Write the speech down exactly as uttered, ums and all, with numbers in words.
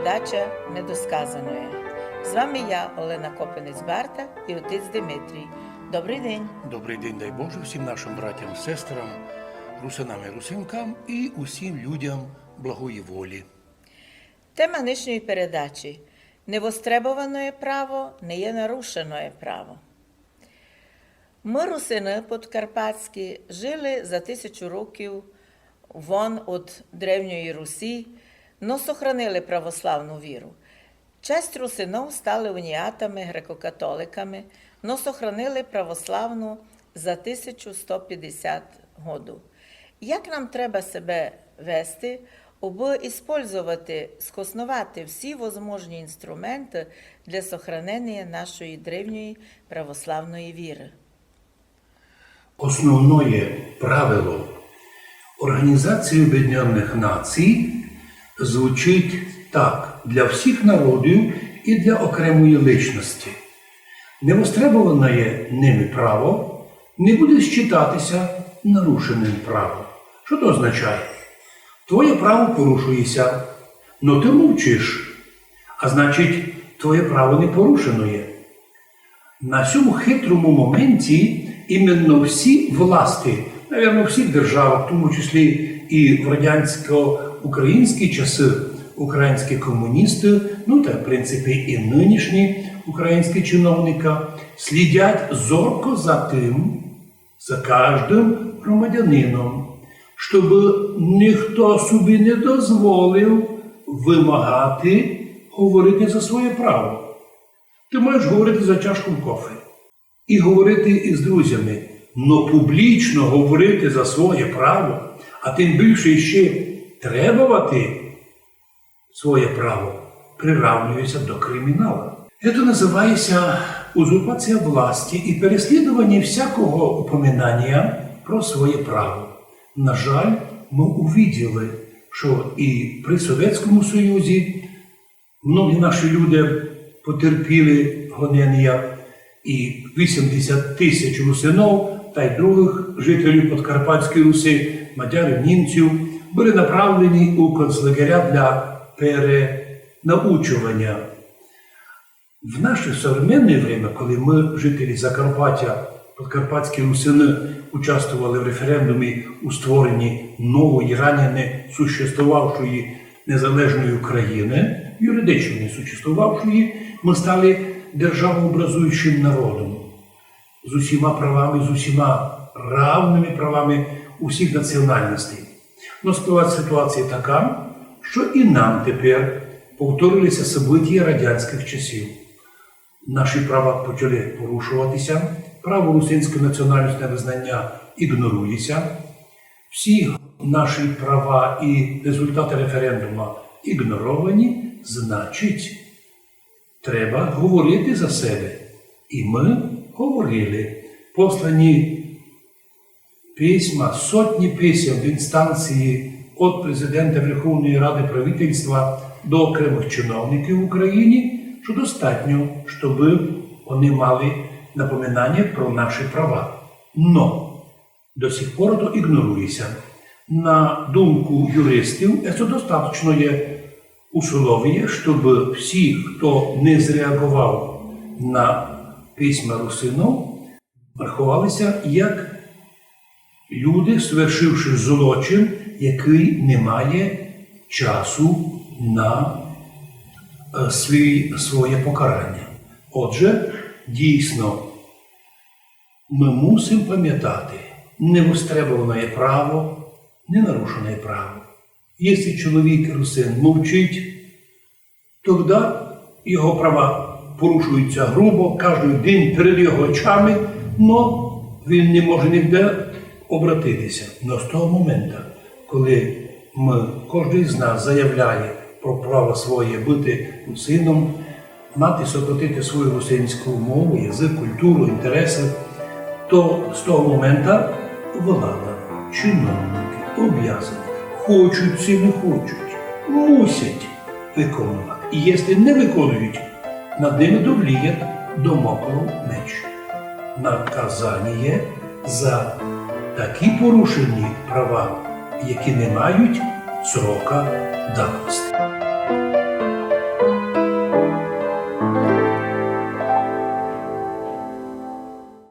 Передача «Недосказаноє». З вами я, Олена Копинець-Барта, і отець Димитрій. Добрый день! Добрый день, дай Боже, всім нашим братям, сестрам, русинам і русинкам і усім людям благої волі. Тема нынішньої передачі: невостребоване право не є нарушене право. Мы, русины подкарпатські, жили за тисячу років вон од Древньої Русі, но сохранили православну віру. Часть русинов стали уніатами, грекокатоликами, но сохранили православну за тисячу сто пятдесят году. Як нам треба себе вести, обы использовати, схосновати всі возможні інструменты для сохранення нашої древньої православної віры? Основноє правило Організації Обєднаных Націй звучить так для всіх народів і для окремої личности: невостребоване ними право не буде считати ся нарушеным правом. Што то означає? Твоє право порушує ся, но ты мовчиш, а значить, твоє право не порушене є. На сьому хитрому моменті іменно всі власти, наверно, у всіх державах, в тому числі і в радянсько-українські часы, українські комуністы, ну та, в принципі, і нынішні українські чиновника, слідять зорко за тым, за каждым громадянином, щоб ніхто собі не дозволив вимагати говорити за своє право. Ты можеш говорити за чашков кофе і говорити із друзями, но публічно говорити за своє право, а тым більше ще требовати своє право, приравнює ся до кримінала. Це називає ся узурпація власти і переслідування всякого упоминання про своє право. На жаль, мы увиділи, што і при Совєтському Союзі многі наші люди потерпіли гонення, і вісімдесят тисяч русинов та й другых жителів Подкарпатської Руси, мадярів, німців, были направлені у концлагеря для перенаучування. В наше современне время, коли мы, жителі Закарпаття, подкарпатські русины, участвовали в референдумі у створенні нової, раніше не существовавшої незалежної України, юридично не существовавшої, мы стали державообразуючим народом з усіма правами, з усіма равными правами усіх національностей. Но ситуа-, ситуація така, што і нам тепер повторили ся событія радянськых часів. Наші права почали порушувати ся, право русинської національності на визнання ігнорує ся. Всі наші права і результаты референдума ігноровані, значить, треба говорити за себе. І мы говорили. Послані письма, сотні писем в інстанції од президента Верховної Рады, правительства до окремых чиновників в Україні, што достатньо, щоб они мали напоминання про наші права. Но до сих пор то ігнорує ся. На думку юристів, це достаточно є условіє, щоб всі, хто не зреаґовав на письма русинов, раховали ся як люди, совершивши злочин, якый не має часу на, е, свій, своє покарання. Отже, дійсно, мы мусим памятати: невостребоване право, не нарушене право. Якщо чоловік русин мовчить, тогда його права порушують ся грубо, каждый день перед його очами, но він не може нігде обратити ся. Но з того момента, коли мы, каждый з нас заявляє про право своє быти русином, мати, сокотити свою русинську мову, язык, культуру, інтересы, то з того момента влада, чиновники, обязані, хочуть ці не хочуть, мусять виконувати. І якщо не виконують, над ними довліє Дамоклов меч. Наказаніє за такі порушені права, які не мають срока давности.